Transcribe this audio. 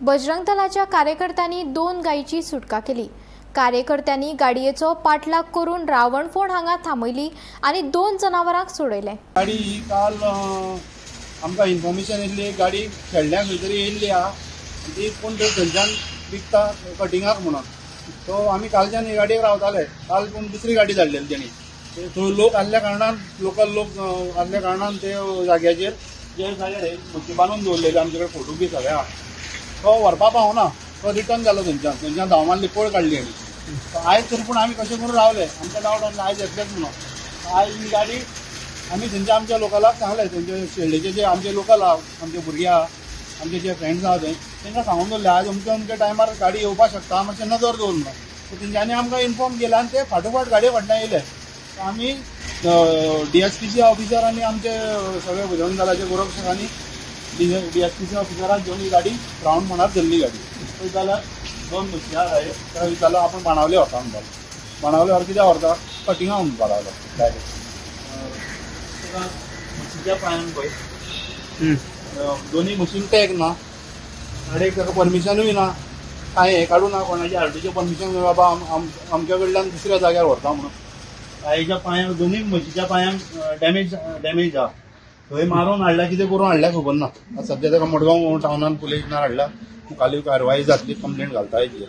बजरंग दलाच्या कार्यकर्त्यांनी 2 गायीची सुटका केली. कार्यकर्त्यांनी गाडयेचो पाठलाग करून रावणफोंड हांगा थांबयली आनी 2 जनावरांक सोडयले. गाडी ही काल आमकां इन्फॉर्मेशन येयल्ली, गाडी खेळण्या खंय तरी येयल्ली आहा, ती कोण तरी थंयच्यान विकता कटिंगाक म्हणून. सो आमी कालच्यान ही गाडयेक रावताले. काल पूण दुसरी गाडी धाडलेली तेणी. थंय लोक आहल्या कारणान, लोकल लोक आहल्या कारणान ते जाग्याचेर जे जाग्यार म्हशी बांदून दवरलेले, आमचे कडेन फोटो बी सगळे आहा. तो व्हरपा पावना, तो रिटर्न जालो थंयच्यान. थंयच्यान धांव मारली, पळ काडली. आनी आयज तरी पूण आमी कशें करून रावले, आमकां डावट आसलो आयज येतलेच म्हणून. आयज ही गाडी आमी थंयच्या आमच्या लोकलाक सांगलें, थंयचे शेल्डेचे जे आमचे लोकल आहा, आमचे भुरगे आहा, आमचे जे फ्रेंड्स आहा थंय, तांकां सांगून दवरलें आयज अमके अमके टायमार गाडी येवपाक शकता, मातशें नदर दवर म्हणून. सो तेंच्यांनी आमकां इन्फॉर्म केलें आनी ते फाटोफाट गाडये फाटल्यान येयले. आमी DSPC officer आनी आमचे सगळे बजरंग दलाचे गोरक्षकांनी DSPC ऑफिसराक घेवन ही गाडी रावणफोंडार धरली. गाडी पळयत जाल्यार 2 म्हशी आहा. ताका विचारलो, आपूण बाणावले व्हरता म्हणटालो. बाणावले व्हर कित्याक व्हरता? कटिंगा म्हणपाक लागलो डायरेक्ट. म्हशीच्या पांयान पळय, दोन्ही म्हशींक टॅग ना, गाडयेक ताका परमिशनूय ना, कांय हें काडूं ना, कोणाची आरटीचें परमिशन, बाबा आमच्या कडल्यान दुसऱ्या जाग्यार व्हरता म्हणून. गायेच्या पांयांक, दोनूय म्हशीच्या पांयांक डॅमेज आहा. थंय मारून हाडल्या, कितें करून हाडल्या खबर ना. सद्या ताका मडगांव टावनान पुलीस स्टेशनार हाडला. मुखाल्ली कारवाई जातली, कंप्लेंट घालता हेजेर.